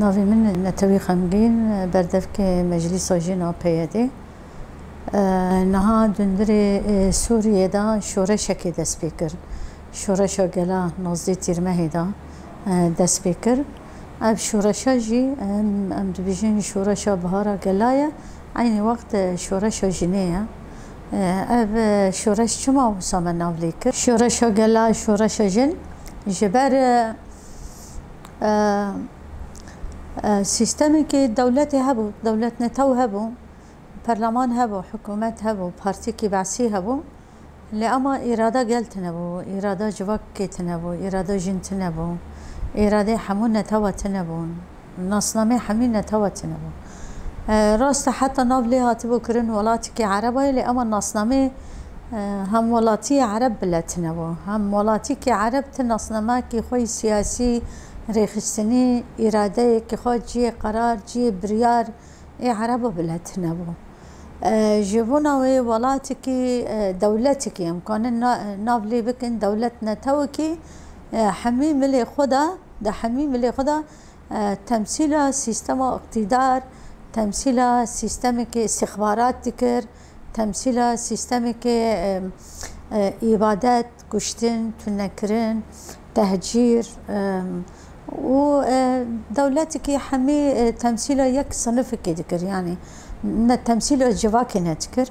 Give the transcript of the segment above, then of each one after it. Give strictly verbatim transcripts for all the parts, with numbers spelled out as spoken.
Navê min Netewî Xemgîn, berdevkê Meclîsa Jin a P Y D'ê. E, niha dundirê, e, Sûriyê de şoreşekê dest pê kir. Şoreşa Gela nozdeh Tîrmehê de, e, dest pê kir. Ev şoreşa jî, em, em dibêjin şoreşa Bihara Gela ye. Eynî wext, e, şoreşa jinê ye. E, ev, e, şoreş çima wisa me nav lê kir? Şoreşa Gela, şoreşa jin ji ber, e, e, e, sîstemekê dewletê hebû, dewlet netew hebû, perleman hebû, hikûmet hebû, partîkî Be'sî hebû. Lê ama îrada gel tune bû, îrada civakê tune bû, îrada jin tune bû, îradê hemû netewa tune bû, nasnamê hemî netewa tune bû. E, rast e, heta nav lê hatibû kirin welatikê Erebayê, lê ama nasnamê, e, hemwelatiyê Ereb bile tune bû. Hemwelatîkê Ereb ti nasnamekî xwe yî siyasî, rêxistinî, îradeyekî xwe, cihê qerar, cihê biryar, ê Ereba bile tune bû. E, ji bona wê welatikî, e, dewletikî em kanin na-, nav lê bikin dewlet netewekî, e, hemî milê xwe de, di hemî milê xwe de, e, temsîla sîstema îqtîdar, temsîla sîstemekî îstixbarat dikir, temsîla sîstemekî, e, e, îbadet, kuştin, tunekirin, tehcîr, em, û, e, dewletekî hemî, e, temsîla yek sinifikê dikir, yanî ne temsîla civakê nedikir.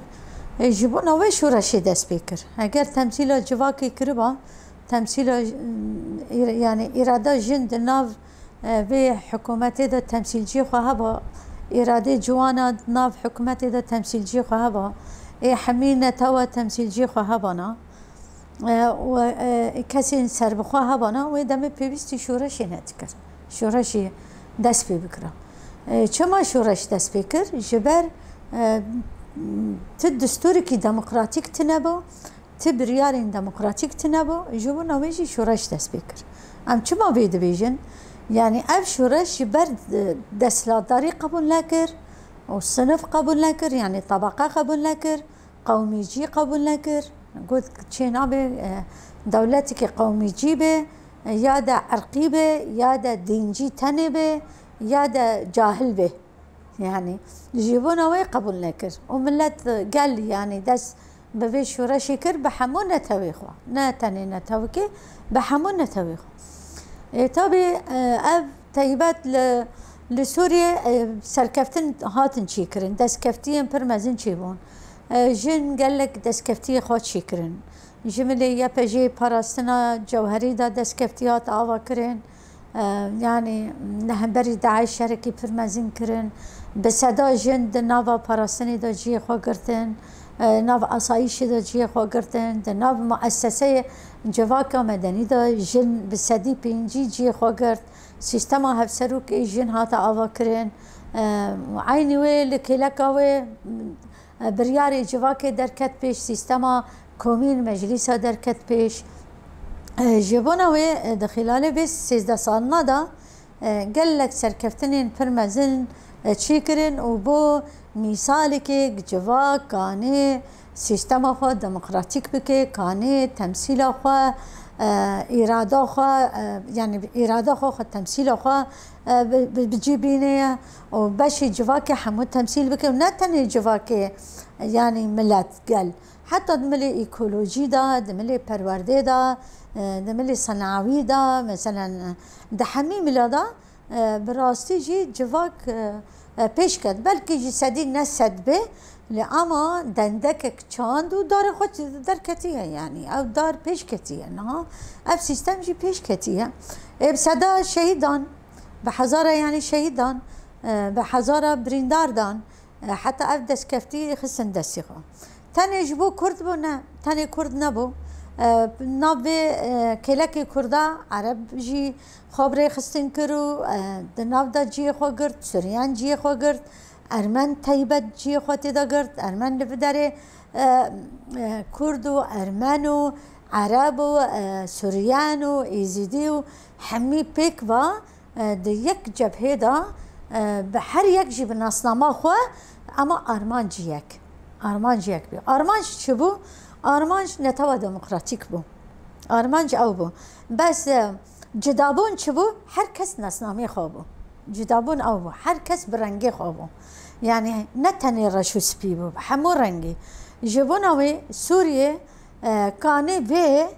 E, ji bona wê şoreşê dest pê kir. Eger temsîla civakê kiriba, temsîla, e, îr-, yanî îrada jin di nav, e, vê hikûmetê de temsîlciyê xwe heba, îradê ciwana di nav hikûmetê de temsîlciyê xwe heba, ê hemî netewa temsîlciyê xwe hebana. E, û, e, kesên serbixwe hebana, wê demê pêwîstî şoreşê nedikir. Şoreşê dest pê bikira. E, çima şoreş dest pê kir? Ji ber, e, ti distûrekî demokratîk tune bû, ti biryarên demokratîk tune bû, ji bona wê jî şoreş dest pê kir. Em çima vê dibêjin? Yanî ev şoreş ji ber, e, desthilatdarî qebûl nekir û sinif qebûl nekir, yanî tebeqe qebûl nekir. Qewmîcî qebûl nekir. Got, çê nabe, e, dewletekî qewmîcî be, e, ya de irqî be, ya de dîncî tenê be, ya de cahil be. Yanî, ji bona wê qebûl nekir. Û millet, e, gel, yanî, dest bi vê şoreşê kir, bi hemû netewê xwe. Ne tenê netewekê, bi hemû netewê xwe. E, tabî, e, ev teybet li, li Sûriyê, e, serkeftin hatin çêkirin. Destkeftiyên pir mezin çêbûn. E, jin gelek destkeftiyê xwe çêkirin. Ji milê Y P J'ê parastina Cewherî de destkeftiya hat avakirin. E, yanî li hemberî DAIŞ şerekî pir mezin kirin. Bi seda jin di nava parastinê de cihê xwe girtin. E, nav asayîşê de cihê xwe girtin. Di nav muesseseyê civaka medenî de jin bi sedî pêncî cihê xwe girt. Sîstema hevserokê jin hate avakirin. E, eynî wê li kêleka wê, e, biryarê civakê derket pêş, sîstema komîn, meclîsa derket pêş. E, ji bona wê, e, di xîlalê vê sêzdeh salina de, e, gelek serkeftinên pir mezin, e, çêkirin û bo mîsalekê civak kanê sîstema xwe demokratîk bike, kanê temsîla xwe, e, îrada xwe, e, yanî îrada xwe, xwe temsîla xwe, e, bi, bi, bi cî bîne û beşê civakê hemû temsîl bike û ne tenê civakê, yanî milet, gel. Heta di milê ekolojî de, di milê perwerdê de, e, di milê senawî de, meselen, e, di hemî mila de, e, bi rastî jî civak, e, e, pêş ket. Belkî ji sedî ne sed bê, lê ama dendekek çand û darê xwe derketiye, yanî ew dar pêş ketiye. Niha ev sîstem jî pêş ketiye. Ê, bi seda şehîdan, bi hezara, yanî şehîdan, e, bi hezara birîndardan, e, heta ev destkeftî xistin destî xwe. Tenê ji bo Kurd bû? Ne, tenê Kurd nebû. E, navê, e, kêlekê Kurda Ereb jî xwe bi rê xistin kir û, e, di nav de cihê xwe girt, Suryan cihê xwe girt, Ermen teybet cihê xwe tê de girt, Ermen li vê derê, e, e, Kurd û Ermen û Ereb û, e, Suryan û Êzîdî û hemî pêk ve, e, di yek cebhê de, e, bi her yek jî bi nasnama xwe, ama armanc yek. Armanc yek bû. Armanc çi bû? Armanc netewa demokratîk bû. Armanc ew bû. Bes, e, cidabûn çi bû? Her kes nasnamê xwe bû. Cudabûn ew bû. Her kes bi rengê xwe bû. Yanî ne tenê reş û spî bû, bi hemû rengî. Ji bona wê Sûriyê, e, kanê vê,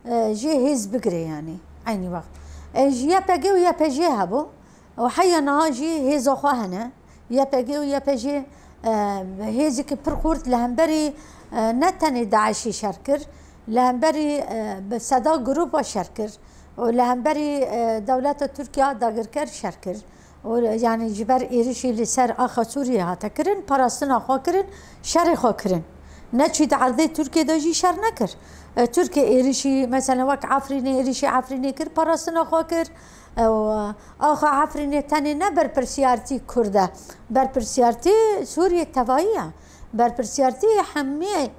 e, jê hêz bigire yanî eynî wext. E, ji Y P G û Y P J hebû û heya niha jî hêza xwe hene. Y P G û Y P J, e, hêzekî pir xurt li hemberî, e, ne tenê DAIŞ'î şer kir, li hemberî, e, bi seda grûpa şer kir û li hemberî, e, dewleta Tirkiya dagirker şer kir. Û, yanî ji ber êrişî li ser axa Sûriyê hate kirin, parastina xwe kirin, şerê xwe kirin. Neçî di erdê Tirkiye de jî şer nekir. E, Tirkiye êrişî, mesela wek Efrînê, êrişî Efrînê kir, parastina xwe kir. E, û axa Efrînê tenê ne berpirsiyartî Kurd e. Berpirsiyartî Sûriyê tevayî ye. Berpirsiyartî hemî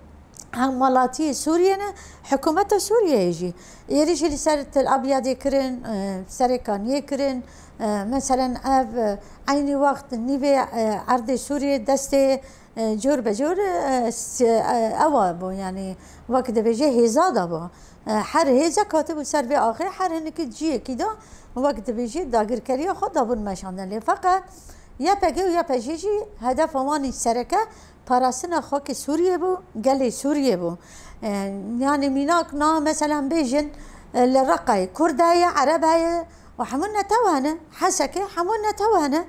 hemwelatiyê Sûriyê ne, hikûmeta Sûriyeyê jî. Êrişî li ser Til Abyadê kirin, e, Serê Kaniyê kirin, e, meselen ev, e, eynî wext nîvê, e, erdê Sûriyê destê, e, cor be cor, e, s-, e, ewa bû, yanî wek dibêje hêza de bû. E, her hêzek hatibû ser vê axê, her hinekî ciyekî de wek dibêje dagirkeriya xwe dabûn meşandin. Lê feqet Y P G û Y P J jî hedefa wan î sereke parastina xakê Sûriyê bû, gelê Sûriyê bû. E, yanî mînak na, meselen bêjin, e, li Reqayê Kurd heye, Ereb heye û hemû netew hene. Hesekê hemû netew hene.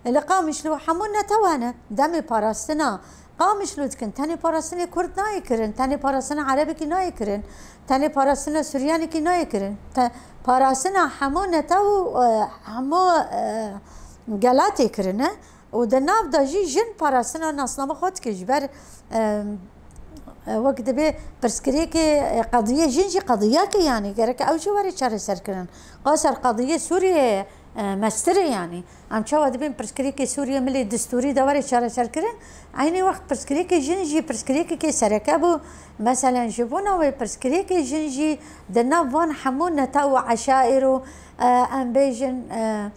Li Qamişlo hemû netew hene. Demê parastina Qamişlo dikin, tenê parastinê Kurd nayê kirin, tenê parastina Erebekî nayê kirin, tenê parastina Suryanekî nayê kirin. Te-, parastina hemû netew û, e, hemû, e, gelatê kirine. Û di nav de jî jin parastina nasname xwe dike ji ber, em, e, wek dibê pirsgirêkê, e, qediyê jin jî qediyeke, yanî gerek ew jî were çareserkirin. Qaser qediyê Sûriyeyê, e, mestir e, yanî. Em çawa dibên pirsgirêkê Sûriyê milê distûrî de were çareserkirin? Eynî wext pirsgirêkê jin jî pirsgirêkekê sereke bû. Meselen ji bona wê pirsgirêkê jin jî di nav van hemû netew û eşaîr û, e, em bêjin, e,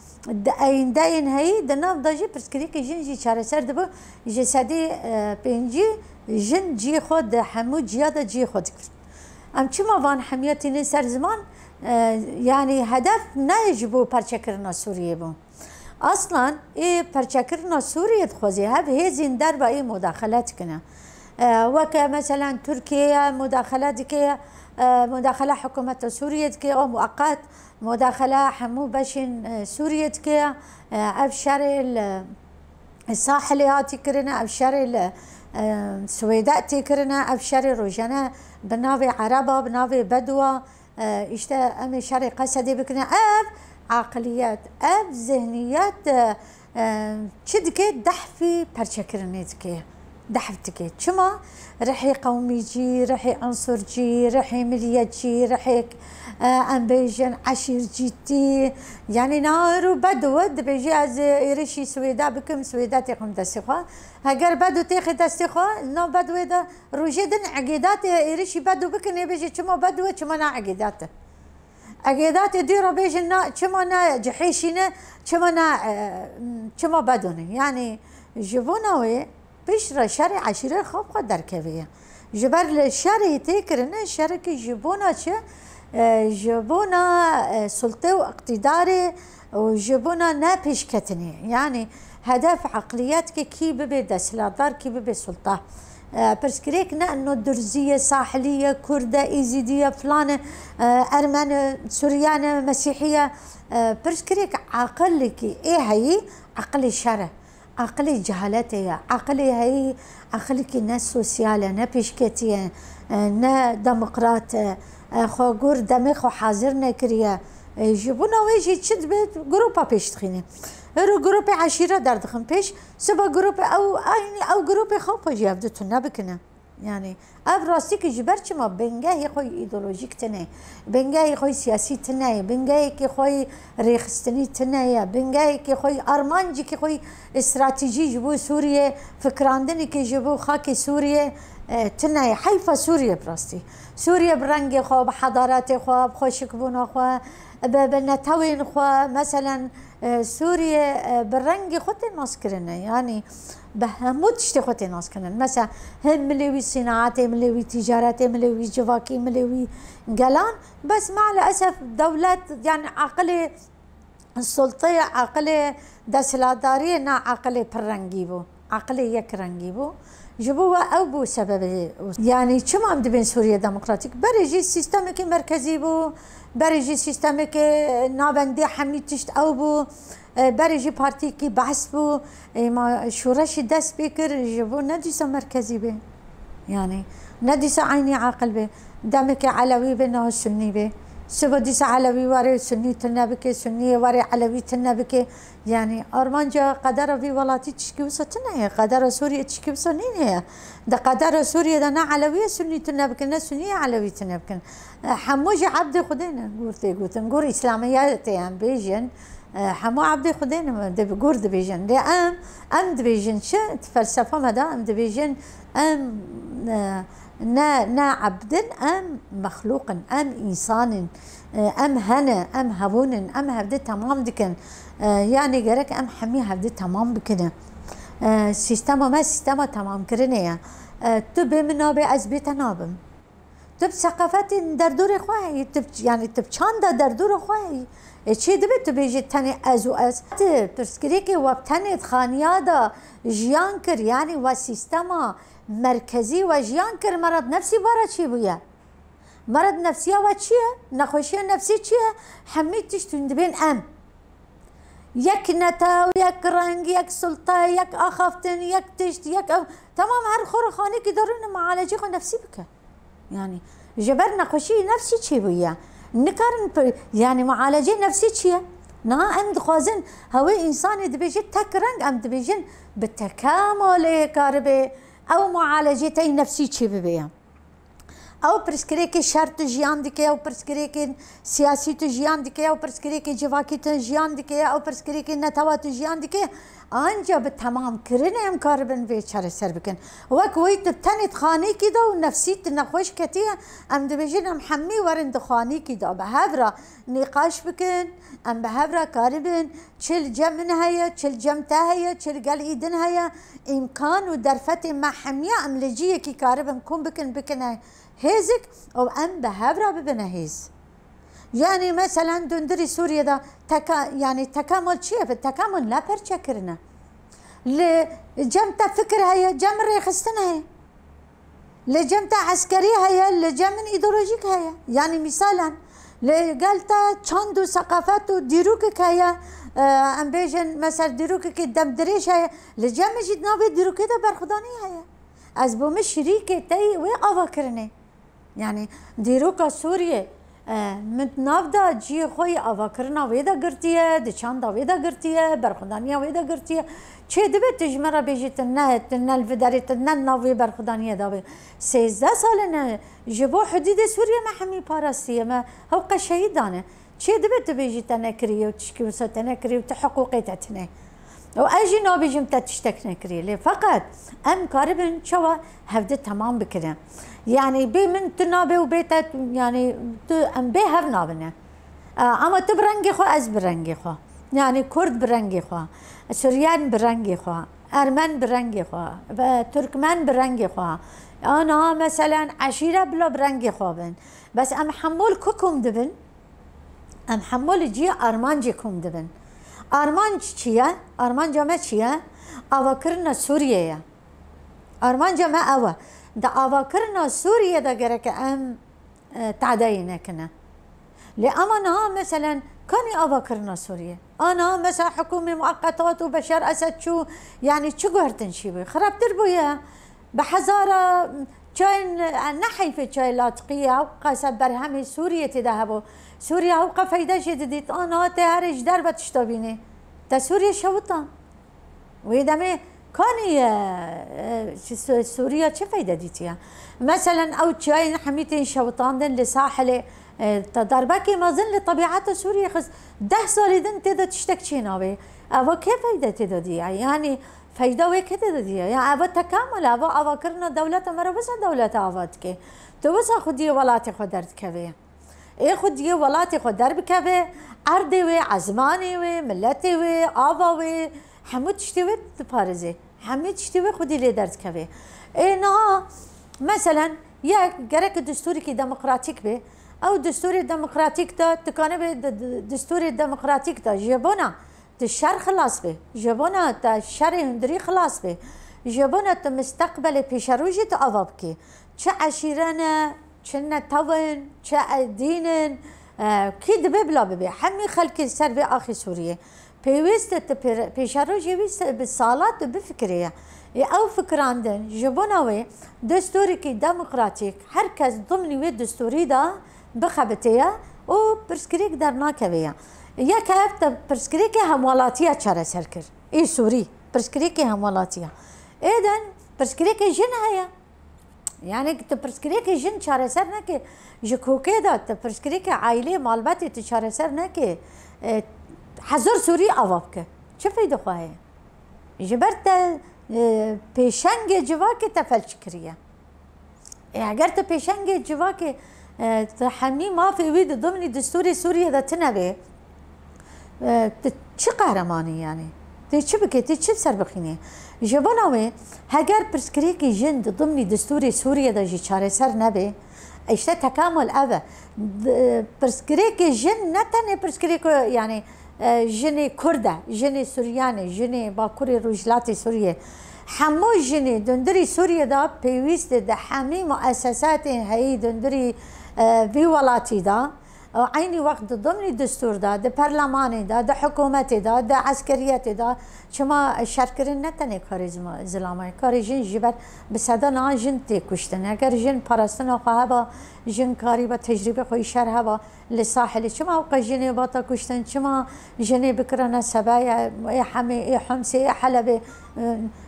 Di eyndeyên heyî, di nav de jî pirsgirêkê jin jî çareser dibû, ji sedî, e, pêncî jin cihê xwe di hemû ciya de cihê xwe digirt. Em çima van hemiya tînin ser ziman? E, yanî hedef ne ji bo perçekirina Sûriyê bû. Aslan ê perçekirina Sûriyê dixwazê, hev hêzên derve ê mudaxele dikine. E, weke meselen Tirkiye mudaxele dike, e, mudaxele hikûmeta Sûriyê dike, o mueqet, Mudaxela hemû beşên, e, Sûriyê dike. E, ev şerê li Sahilê hatî kirine, ev şerê li, e, Swêde tê kirine, ev şerê rojane bi navê Ereba, bi navê Bedwa, e, îşte em ê şerê Qesedê bikine. Ev aqiliyet, ev zihniyet, e, e, çi dike? Dehfî perçekirinê dike. Dehf dike. Çima? Rihê qewmîcî, rihê unsurcî, rihê miliyetcî, rihê, e, em bêjin eşîrcîtî. Yanî na îro Bedo dibêje, ez êrişî Swêda bikim, Swêda têxim destê xwe. Heger Bedo têxe destê xwe, na Bedoyê de rojê din egêdatê êrişî Bedo bikin, ê bêje çima Bedo e, çima na egêdat e. Egêdatê dî re bêjin na, çima na cihêşî ne, çima na, e, çima Bedo ne. Yanî ji bona wê Piştre şerê eşîrê xwe bi xwe derkevê ye. Ji ber li şerê tê kirine, şerekî ji bona çi? E, ji bona, e, sultê û iqtîdarê û ji bona ne pêşketinê. Yanî hedef eqliyetke kî bibe desthilatdar, kî bibe sulta. E, pirsgirêk ne ino durzî ye, sahilî ye, kurd e, êzîdî ye, filan e, e, ermen e, suryan e, mesîhî ye. E, pirsgirêk aqilekî ê heyî, aqilê şer e. Aqilê cehaletê ye. Aqilê heyî, aqilekî ne sosyal e, ne pêşketî ye, e, ne demokrat e, e, xwe gur demê xwe hazir nekiriye. E, ji bona wê jî çi dibe, grupa pêş dixîne. Îro grûpê eşîre derdixin pêş, siba grûpê ew, eynî ew grûpê xwe jî ev ditu nebikine. Yanî ev rastî ki ji ber çima bingehê xwe yî îdeolojîk tune ye, bingehê xwe yî siyasî tune ye, bingehekî xwe yî rêxistinî tune ye, bingehekî xwe yî armancekî xwe yî stratejî ji bo Sûriyê, fikirandinekî ji bo xakê Sûriyê, e, tune ye. Heyfa Sûriyê bi rastî. Sûriye bi rengê xwe, bi hedaretê xwe, bi xweşikbûna xwe, bi, bi netewên xwe, meselen, e, Sûriye, e, bi rengê xwe tê naskirine. Yanî bi hemû tiştê xwe tê naskirine. Mesela, hê milê wî sînaetê, milê wî tîcaretê, milê wî civakî, milê wî gelan. Bes maalesef dewlet, yanî aqilê Sulteyê aqilê desthilatdariyê na aqilê pir rengî bû. Aqilê yek rengî bû. Ji bo we ew bû sebebê. Yanî çima em dibên Sûriye Demokratîk? Berê jî sîstemekî merkezî bû. Berê jî sîstemekê navendê hemî tişt ew bû. E, berê jî partiyekî behs bû. Ê ma şoreşî dest pê kir, ji bo ne dîsa merkezî bê. Yanî ne dîsa eynî aqil bê. Demekê elewî bê, niha sunnî bê. Siba dîsa elewî were sunnî tune bike, sunniyê were elewî tune bike. Yanî armanca qedera vî welatî tişkî wisa tune ye. Qedera Sûriyê tişkî wisa nîne ye. Di qedera Sûriyê de ne elewî ye sunnî tune bike, ne sunnî ye elewî tune bikin. E, hemû jî ebdê Xwedê ne, gur tê gotin. Gur îslamiyetê em bêjin. E, hemû ebdê Xwedê ne, dib-, gur dibêjin. Lê em, em dibêjin çi? Di felsefa me de em dibêjin, em, e, ne, ne ebd in, em mexlûq in, em însan in, e, em hene, em hevûn in, em hevdê temam dikin. E, yanî gerek em hemî hevdê temam bikin. E, sîstema me sîstema temamkirinê ye. E, tu bê min nabê, ez bê te nabim. Tu bi seqafetên derdorê xwe heyî, tu bi, yanî tu bi çanda derdora xwe heyî. Ê çê dibe tu bêjî tenê ez û ez? Tu pirsgirêkê we bi tenê di xaniya de jiyan kir, yanî we sîstema merkezî we jiyan kir, merad nefsî bara çê bûye? Merad nefsiya we çi ye? Nexweşiya nefsî çi ye? Hemî tişt hûn dibên em. Yek netew, yek reng, yek sulte, yek axaftin, yek tişt, yek ew. Temam her xwe re xanekî derûne, mualecê xwe nefsî bike. Yanî ji ber nexweşî nefsî çêbûye. Nikarin pi-, yanî mualecê nefsî çi ye? Niha em dixwazin hewê însanê dibêje tek reng, em dibêjin bi tekamolê karibe ew mualecê tey nefsî çê bibe. Ew pirsgirêkê şer tu jiyan dike, ew pirsgirêkên siyasî tu jiyan dike, ew pirsgirêkê civakî tu jiyan dike, ew pirsgirêkê netewa tu jiyan dike. Anca bi temamkirinê em karibin vê çareser bikin. Wek wê tu tenê di xaneyekî de û nefsî tu nexweş ketiye, em dibêjin em hemî werin di xaneyekî de bi hev re nîqaş bikin, em bi hev re karibin, çi li cem min heye, çi li cem te heye, çi li gel î din heye, îmkan û derfetê me hemiya em li ciyekî karibin kom bikin, bikine hêzik û em bi hev re bibine hêz. Yanî meselen dundirî Sûriyê de teka-, yanî tekamul çi ye? Tekamul ne perçe kirine. Li cem te fikir heye, cem rêxistin heye. Li cem te eskerî heye, li cem min îdeolojîk heye. Yanî mîsalen, li gel te çand û seqafet û dîrokek heye, e, em bêjin, mesel dîrokekî demdirêj heye, li cem min jî di nav vê dîrokê de berxwedanî heye. Ez bo min şirîkê te yî wê avakirinê. Yanî dîroka Sûriyê, e, min nav da cihê xwe yî avakirina wê de girtiye, di çanda wê de girtiye, berxwedaniya wê de girtiye. Çê dibe tu ji me re bêjî tu ne, tu ne li vê derê, tu ne nav wê berxwedaniyê de bî. Sêzdeh sal in ji bo hudûdê Sûriyê me hemî parastiye, me hewqa şehîd dane. Çê dibe tu bêjî te nekiriye û tişkî wisa te nekiriye û tu hiqûqê te tune. Û ez jî nabêjim te tiştek nekiriye. Lê feqet em karibin çawa hevdî temam bikirin. Yanî bê min tu nabê û bê te, yanî tu, em bê hev nabine. E, ama tu bi rengê xwe, ez bi rengê xwe. Yanî kurd bi rengê xwe. Suryen bi rengê xwe. Ermen bi rengê xwe. Ve Türkmen bi rengê xwe. Ana meselen eşîre bila bi rengê xwe bin. Bes em hemû li ku kom dibin? Em hemû li cihê armancê kom dibin. Armanc çi ye? Armanca me çi ye? Avakirina Sûriyê ye. Armanca me ew e. Di avakirina Sûriyê de gereke em, e, tadeyê nekine. Lê ama niha meselen kanî avakirina Sûriyê? A niha mesela hikûmê mueqetat û Beşar Esed çû, yanî çi guhertin şî bû? Xirabtir bûye. Bi hezara çayên, e, ne heyfê çayê latiqiyê, hewqa se berhemê Sûriyê tê de hebû. Sûriye hewqa feyde jê didît. Ana tê herê ji derve tişta bînê. Te Sûriye şewita. Wê demê kanî, e, e, çi Sû-, Sûriya çi feyde dîtiye? Meselen ew çiyayên hemî tên şewitandin li sahilê, e, te derbekê mezin li tebîeta Sûriyê xist. Deh salî din tê de tiştek çê nabê. Eva kê feyde tê de diye? Yanî feyda wê kê tê de diye? Ya eva tekamul, eva avakirina dewleta me re wisa dewleta ava dike. Tu wisa xwediyê welatê xwe derdikevê. Ê xwediyê welatê xwe derbikeve, erdê wê, ezmanê wê, miletê wê, ava wê, hemû tiştê wê diparêzê. Hemî tiştê wê xwedî lê derdikeve. Ê niha, meselen, yek gerek destûrekî demokratîk bê, Ew destûrê demokratîk de, dikanibe di, di, destûrê demokratîk de ji bona tu şer xilas bê, ji bona te şerê hundirî xilas bê, ji bona tu misteqbelê pêşerojê tu ava bikî. Çi eşîre ne, çi netew in, çi e, dîn in, e, kî dibe bila bibe. Hemî xelkê ser vê axê Sûriyê pêwîst e tu pê-, pêşerojê wî se-, bi sala tu bifikirê ye. Ê ew fikirandin ji bona wê destûrekî demokratîk her kes dimnî wê destûrî de bixebitê ye û pirsgirêk dernakeve ye. Yek ev te pirsgirêkê hemwelatiya çareser kir. Ê Sûrî, pirsgirêkê hemwelatiya. Êden pirsgirêkê jin heye. Yani tu pirsgirêkê jin çareser neke, ji kokê de tu pirsgirêkê aîlê malbatê tu çareser neke, e, hezar Sûrî ava bike. Çi feyde xwe heye? Ji ber te, e, pêşengê civakê te felç kiriye. E, eger tu pêşengê civakê, e, tu hemî mafê wî di dimnî destûrê Sûriyê de tine bê, e, tu çi qehremanî yani? Tu çi bikê, tu çi ser bixînî? Ji bona wê, heger pirsgirêkê jin di dimnî destûrê Sûriyê de jî çareser nebe, işte tekamul ev e. D-, pirsgirêkê jin ne tenê pirsgirêk, yani, e, jinê Kurd e, jinê Suryan e, jinê Bakurê Rojhilatê Sûriyê. Hemû jinê dundirî Sûriyê de pêwîst e di hemî muesesatên heyî dundirî, e, vî welatî de. Û eynî wext di dimnî destûr de, di perlemanê de, di hikûmetê de, di eskeriyetê de, çima şerkirin ne tenê karê zima-, zilamê, karê jin ji ber bi sedana jin tê kuştin. Eger jin parastina xwe heba, jin karîba tecrîbê xwe yî şer heba, li sahilê çima ew qe jinê bata kuştin, çima jinê bikirine sebaya ê Hemê, ê Homsê, ê Helebê?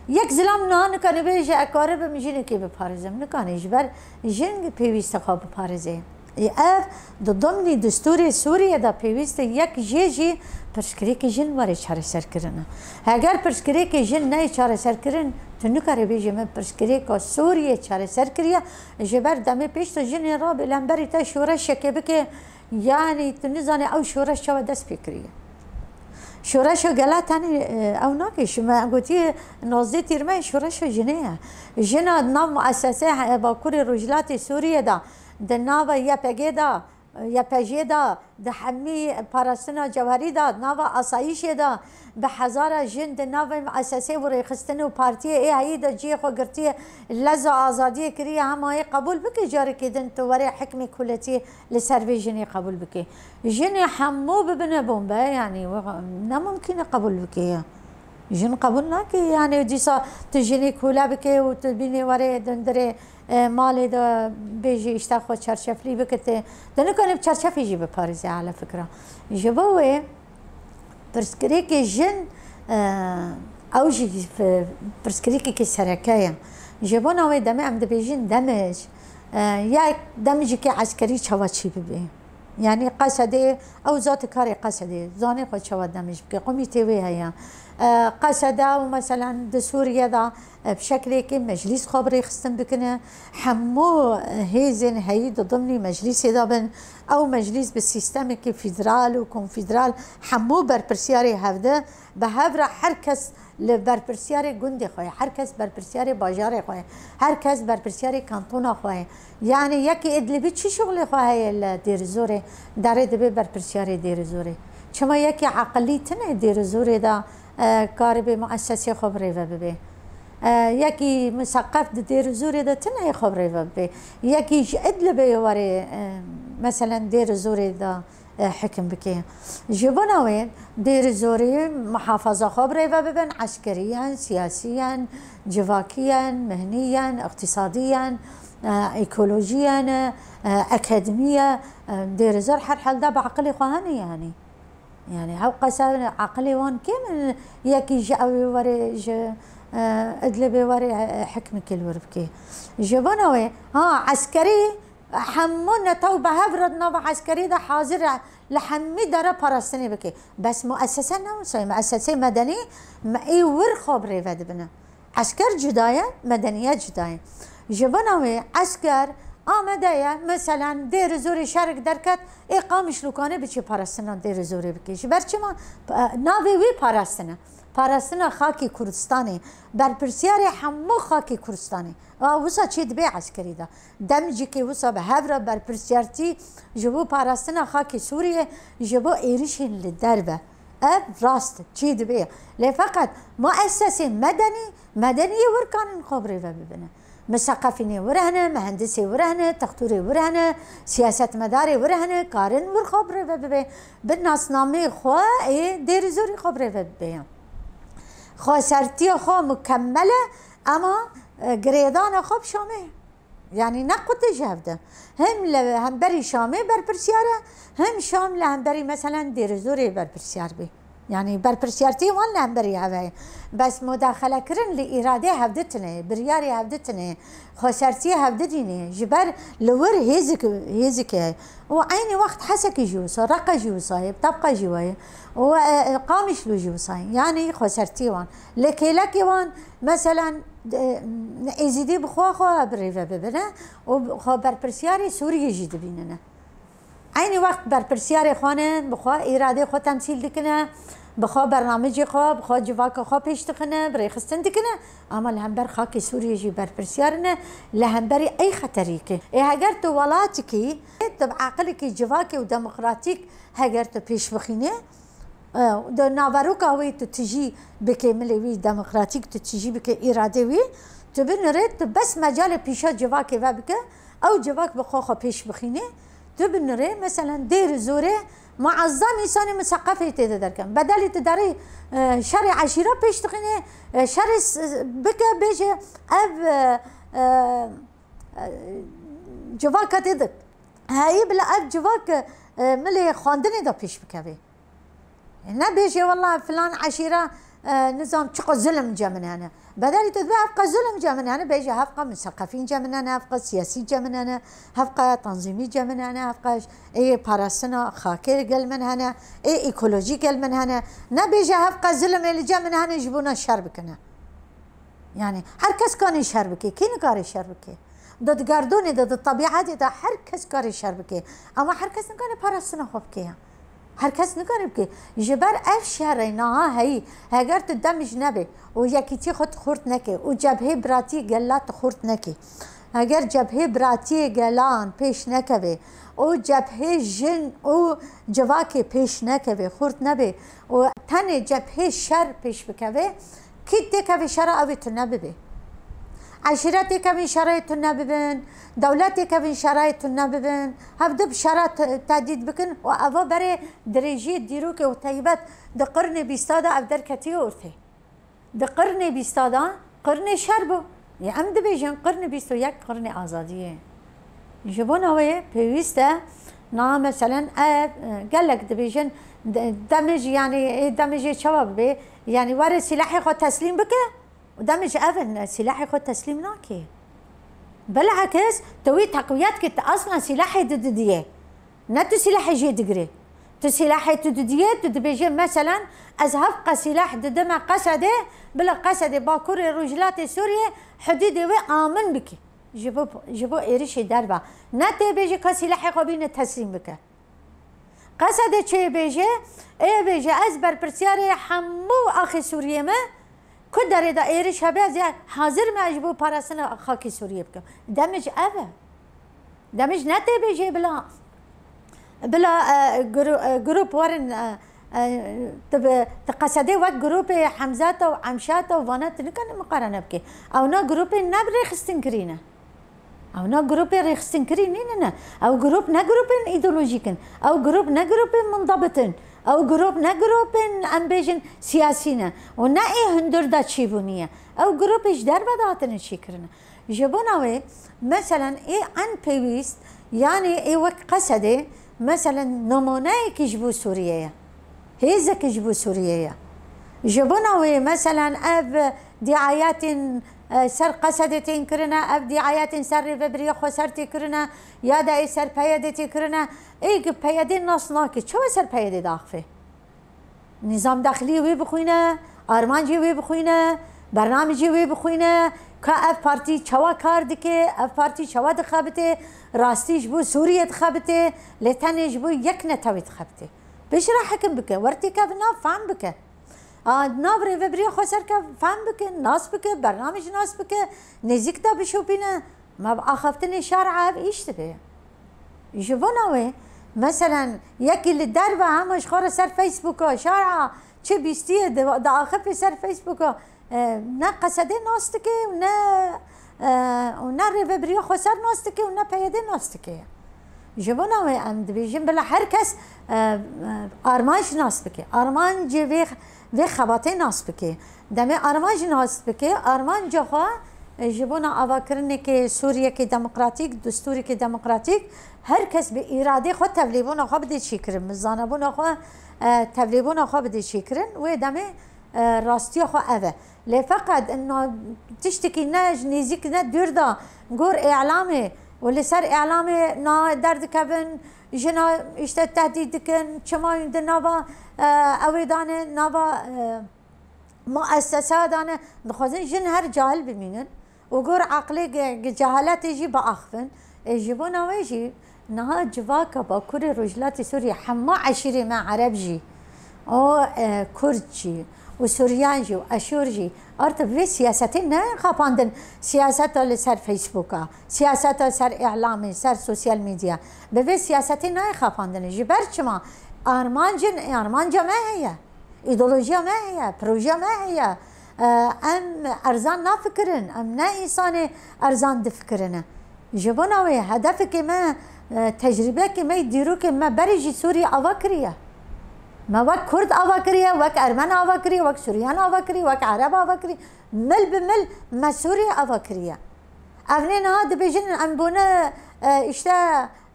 Yek zilam niha nikane bêje, ez karibim jinekê biparêzim. Nikane, ji ber jin pêwîste xwe biparêze. Ê ev di dimnî destûrê Sûriyê de pêwîst e yek jê jî pirsgirêkê jin were çareserkirine. Heger pirsgirêkê jin neyê çareserkirin, tu nikarî bêjî min pirsgirêka Sûriyê çareser kiriye, ji ber demê pêş de jinê rabe li hemberî te şoreşekê bike, yanî tu nizanî ew şoreş çawa dest pê kiriye. Şoreşa gela tenê, e, ew nake. Ji me gotiye nozdeh tîrmeyê şoreşa jinê ye. Jina di nav muesesê he-, Bakurê Rojhilatê Sûriyê de, di nava Y P G de, Y P J de, di hemî parastina cewherî de, di nava asayîşê de, bi hezara jin di navê muesesê û rêxistin û partiyê ê heyî de cihê xwe girtiye, leza azadiyê kiriye, hema yê qebûl bike, carekê din tu were hikmê koletiyê li ser vê jinê qebûl bike. Jinê hemû bibine bombe, yanî, ne mumkîn e qebûl bike ya. Jin qebûl nake, yanî, dîsa tu jinê kole bike û tu bînê were dundirê, e, malê de bêjî, işte, xwe çerçeflî bike, tu, tu nikanî bi çerçefê jî biparêzî, ala fikra. Ji bo wê pirsgirêkê jin, e, ew jî f-, pirsgirêkekî sereke ye. Ji bona wê demê em dibêjin demij, e, ya demijekê eskerî çawa çî bibe. Yanî Qesedê, ew zate karê Qesedê, zanê xwe çawa demij bike, komîtê wê heye. E, Qesede û meselen di Sûriye de, e, bi şeklêkê meclîs xwe bi rêxistin bikine, hemû hêzên heyî di dimnî meclîsê de bin, ew meclîs bi sîstemekî fîderal û konfîderal hemû berpirsiyarê hevde bi hev re her kes li berpirsiyarê gundê xwe ye, her kes berpirsiyarê bajarê xwe ye, her kes berpirsiyarê kantona xwe ye. Yanî yekî Idlibî çi şixulê xwe heye li Dêrizorê, derê dibe berpirsiyarê Dêrizorê? Çima yekî eqilî tine Dêrizorê de, e, karibe muessesê xwe bi rêve bibe? E, yekî miseqef di Dêrizorê de tine yê xwe bi rêve bibe? Yekî ji Idlibê were, e, meselen Dêrizorê de e, hekim bike. Ji bona wê Dêrizorê muhafaza xwe bi rêve bibin, eskeriyen, siyasiyen, civakiyen, mihniyen, iqtisadiyen, e, ekolojiyen, e, akademiye, e, Dêrizor her hal de bi aqilê xwe hene yanî. Yanî ew qese aqilê wan kêm in, yekî ji ewê were, ji, e, Idlibê were, e, hikmekê li wir bike. Ji bona wê, ha, eskerî Hemû netew bi hev re di nava eskerî de hazir e li hemî dere parastinê bike. Bes muessese ne wisa ye. Muesseseyê medenî me ê wir xwe bi rêve dibine. Esker cuda ye, medeniyet cuda ye. Ji bona wê esker amade ye, meselen Dêrizorê şerek derket, ê Qamişlokanê biçe parastina Dêrizorê bike. Ji ber çima? Navê wî parastin e. Parastina xakê Kurdistanê, berpirsiyarê hemû xakê Kurdistanê. A wisa çê dibe eskerî de. Demcikê wisa bi hev re berpirsiyartî ji bo parastina xakê Sûriyê, ji bo êrişên li derve. Ev rast çê dibe. Lê feqet muessesê medenî, medeniyê wir kanin xwe bi rê ve bibine. Miseqefînê wir hene, mehendisê wir hene, textûrê wir hene, siyasetmedarê wir hene, karin wir xwe bi rê ve bibe. Bi nasnameyê xwe ê dêrîzorî xwe bi rê ve bibe. Xwesertiya xwe mukemmel e, ema, e, girêdana xwe bi Şamê. Yanî ne qutê ji hev de. Hem li hemberî Şamê berpirsiyar e, hem Şam li hemberî, meselen, Dêrîzorê berpirsiyar bê. Yanî berpirsiyartiyê wan li hemberî hev heye. Bes mudaxelekirin li îradeyê hevdî tune ye, biryarê hevdî tune ye, xwesertiyê hevdî dîne ye. Ji ber li wir hêzik, hêzikê heye. Û eynî wext Hesekê jî wisa, Reqa jî wisa ye, Tebqa jî wisa ye. Û, e, e, Qamişlo jî wisa ye. Yanî xwesertiyê wan. Li kêlekê wan, meselen, e, Êzidî bi xwe xwe bi rê ve bibine û xwe berpirsiyarê Sûriyê jî dibînine. Eynî wext berpirsiyarê xwe ne, bi xwe îradê xwe temsîl dikine, bi xwe bernamecê xwe, bi xwe civaka xwe pêş dixine, bi rêxistin dikine, ama li hember xakê Sûriyê jî berpirsiyar ne, li hemberî ey xeterîkê. Ê heger tu welatikî, tu bi aqilekî civakê û demokratîk heger tu pêş bixînê, e, di naveroka wê tu tijî bike, milê wî demokratîk tu tijî bike, îradê wî, tu binirê, tu bes mecalê pîşa civakê ve bike, ew civak bi xwe xwe pêş bixînê, tu binirê, meselen, Dêrîzorê muezzem însanê miseqefê tê de derken. Bedelî tu derê, e, şerê eşîra pêş dixînê, e, şerê s-, bike, bêje ev, e, e, e, civaka tê de heyî bila ev civak, e, milê xwendinê de pêş bikevê. Nebêje, "Wela filan eşîra, e, nizam çiqo zulm ce min hene." Bedelî tu dibe, "Hevqa zulm ce min hene." Bêje, "Hevqa miseqefîn ce min hene, hevqa siyasî ce min hene, hevqa tanzîmî ce min hene, hevqa ê parastina xakê gel min hene, ê ekolojî gel min hene." Nebêje, "Hevqa zulm ê li ce min hene, ji bona şer bikine." Yanî her kes kanê şer bike. Kî nikare şer bike? Di, di gerdûnê de, di tebîetê de her kes kare şer bike. Ama her kes nikare parastina xwe bike ya. Her kes nikare bike. Ji ber ev şerê niha heyî, heger tu demij nebe û yekîtî xwe tu xurt neke û cebhê biratiyê gela tu xurt neke, heger cebhê biratiyê gelan pêş nekeve û cebhê jin û civakê pêş nekeve, xurt nebe û tenê cebhê şer pêş bikeve, kî têkevê şera ew ê tune bibe. Eşîretê kevin şerayê tune bibin, dewletê kevin şerayê tune bibin, hevdu bi şera te-, tedît bikin û eva berê dirêjiyê dîrokê û teybet di qirnê bîsta de ev derketiye ortê. Di qirnê bîsta de qirnê şer bû. Yê em dibêjin qirnê bîst û yek qirnê azadiyê. Ji bona wê pêwîst e, na meselen ev, e, gelek dibêjin de-, demij, yanî, ê demijê çawa bibe? Yanî were sîlehê xwe teslîm bike û demij ev in, sîlehê xwe teslîm nake. Bilakis tu wî teqwiyet kî tu aslan sîlehê di didiyê. Ne tu sîlehê jê digirê. Tu sîlehê tu didiyê, tu dibêjê, meselen, ez hevqa sîleh didime Qesedê, bila Qesedê, Bakurê Rojhilatê Sûriyê, hudûdê wê amin bike. Ji bo, ji bo êrişê derve. Ne tê bêjê ka sîlehê xwe bîne teslîm bike. Qesedê çê bêjê, ê bêjê, ez berpirsiyarê hemû axê Sûriyê me, ku derê de êriş hebe, ez ê hazir me ji bo parastina xakê Sûriyê bikim. Demij ev e. Demij ne tê bêjê bila, bila, e, gru-, e, grup werin, e, e, tu bi, tu Qesedê wek grupê Hemzata û Emşata û vana tu nikane miqarene bikê. Ewna grupên ne bi rêxistin kirî ne. Ewna grupê rêxistin kirî nîne ne. Ew grup ne grupên îdeolojîk in. Ew grup ne grupên mundabit in. Ew grup ne grupên, em bêjin, siyasî ne. Û ne ê hundir de çêbûnî ye. Ew grupê ji derve de hatine çêkirine. Ji bona wê, meselen, ê en pêwîst, yanî ê wek Qesedê, meselen, nimûneyekî ji bo Sûriyê ye. Hêzekî ji bo Sûriyê ye. Ji bona wê, meselen, ev diayetên, e, ser Qesedê tên kirine, ev diayetên ser Rêvebiriya Xweser tê kirine, ya da ê ser P Y D tê kirine, ê ki P Y D nas nake, çawa ser P Y D diaxife? Nîzam dexiliyê wê bixwîne, armancê wê bixwîne, bernamecê wê bixwîne, ka ev partî çawa kar dike, ev partî çawa dixebite, rastî ji bo Sûriyê dixebite, lê tenê ji bo yek netewê dixebite. Pêşî re hekim bike, wer têkevina fehm bike. A, nav rêvebiriyê xwe ser ke fehm bike, nas bike, bernamej nas bike, nêzîk de bişopîne. Me bi axaftinê şer'a ev îş dibe. Ji bona wê, meselen, yekî li derve hema ji xwe re ser Facebooka, şer'a çi bîstiyê di, diaxifê ser Facebooka, e, ne qesedê nas dike û ne, e, û ne rêvebiriya xweser nas dike û ne P Y D nas dike. Ji bona wê em dibêjin bila her kes, e, e, armanc nas bike. Armancê vê, vê xebatê nas bike. Demê armanc nas bike, armanca xwe, e, ji bona avakirinekê Sûriyekê demokratîk, destûrekê demokratîk, her kes bi îradê xwe tevlîbûna xwe bide çêkirin, bi zanebûna xwe, e, tevlîbûna xwe bide çêkirin, wê demê, e, rastiya xwe ev e. Lê feqet inna tiştekî ne ji nêzîk ne dûr de gor îlamê û li ser îlamê na derdikevin, jina îşte tehdît dikin, çima di nava, e, ewê dane, nava, e, muessesa dane, dixwazin jin her cahil bimînin û gor eqlê ge-, ge-, cehaletê jî biaxivin. Ê, ji bona wê jî niha civaka Bakurê Rojhilatê Sûriyê hema eşîrê me Ereb jî û, e, Kurd jî û Suryan jî û Eşûr jî artık vê siyasetê nayên xapandin. Siyaseta li ser Facebooka, siyaseta ser îlamê, ser sosyal medya. Bi vê siyasetê nayên xapandin. Ji ber çima? Armancin, armanca me heye. Îdeolojiya me heye, projeya me heye. E, em erzan nafikirin, em ne însanê erzan difikirine. Ji bona wê hedefekê me, e, tecrîbekê me, dîrokê me berê jî Sûriyê ava kiriye. Me wek Kurd ava kiriye, wek Ermen ava kiriye, wek Suryan ava kiriye, wek Ereb ava kiriye. Mil bi mil me Sûriyê ava kiriye. Ev nê niha dibêjin em bûne, e, îşte,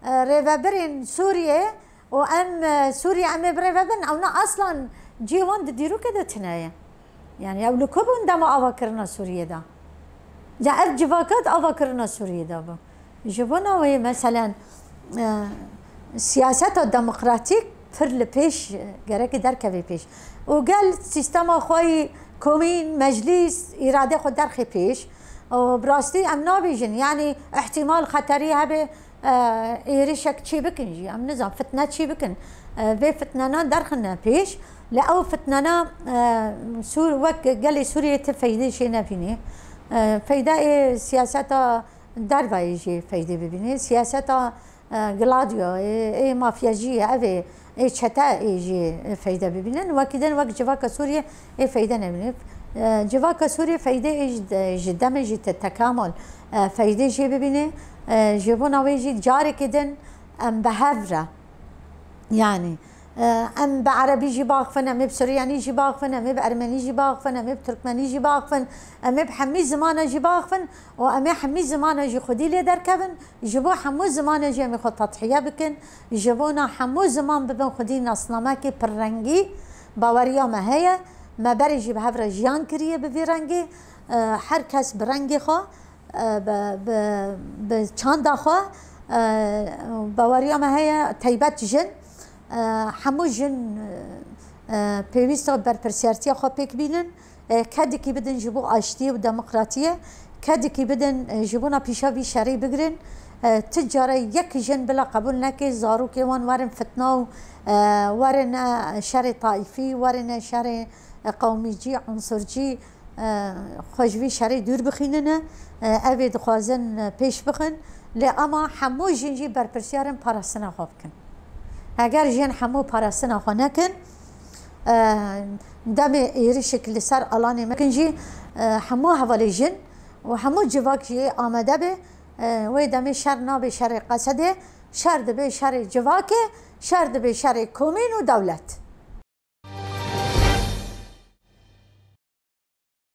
e, rêvebirên Sûriyê, û em, e, Sûriye em ê birêve bin, ewna aslan cihê wan di dîrokê de tune ye. Yani ew li ku bûn dema avakirina Sûriyê de? Ya ev civaka di avakirina Sûriyê de bû. Ji bona wê, meselen, e, siyaseta demokratîk pir li pêş, e, gerek derkeve pêş. Û gel sîstema xwe yî komîn, meclîs, îrade xwe derxê pêş. Û bi rastî em nabêjin, yani ihtimal xeterî hebe, e, êrişek çê bikin jî, em nizan fitne çê bikin. E, vê fitnena derxine pêş, lê ew fitnena, e, Sûr-, wek gelê Sûriyê ti feydê jê nebînî. E, feyda ê siyaseta dervayê jê feydê bibînî. Siyaseta, e, Gladio, ê, ê mafyaciyê, ev ê, ê çete ê jê feyde bibînin. Wekî din wek civaka Sûriyê ê feyde nebînin. E, civaka Sûriyê feyde ê ji, ji demê jî te-, tekamul, e, feyde jê bibîne. E, ji bona wê jî carekê din em bi hev re, yani, e, em bi erebî jî baxifin, em ê bi suryanî jî baxifin, em ê bi ermenî jî baxifin, em ê bi tirkmenî jî baxifin, em ê bi hemî zimana jî baxifin û em ê hemî zimana jî xwedî lê derkevin. Ji bo hemû zimanê jî em ê xwe tedhiye bikin. Ji bona hemû ziman bibin xwedî nasnamekê pirrengî. Baweriya me heye. Me berê jî bi hev re jiyan kiriye bi vî rengê. E, her kes bi rengê xwe, e, bi, bi, bi çanda xwe, e, baweriya me heye, teybet jin. E, hemû jin, e, pêwîsta berpirsiyartiya xwe pêk bînin. E, kedikî bidin ji bo aştiyê û demokratiyê, kedikî bidin, e, ji bona pîşa vî şerê bigirin. E, ti care yek jin bila qebûl neke, zarokê wan werin fitna û, e, werin, e, şerê taîfî, werin, e, şerê, e, qewmîcî, unsurcî, e, xwe ji vî şerê dûr bixînine. E, ev ê dixwazin, e, pêş bixin. Lê ema hemû jin jî berpirsiyar in parastina xwe bikin. Eger jin hemû parastina xwe nekin, e, demê êrişek li ser alanê me kin jî, e, hemû hevalê jin û hemû civak jî amade be, e, wê demê şer nabe şerê qesedê, şer dibe şerê civakê, şer dibe şerê komîn û dewlet.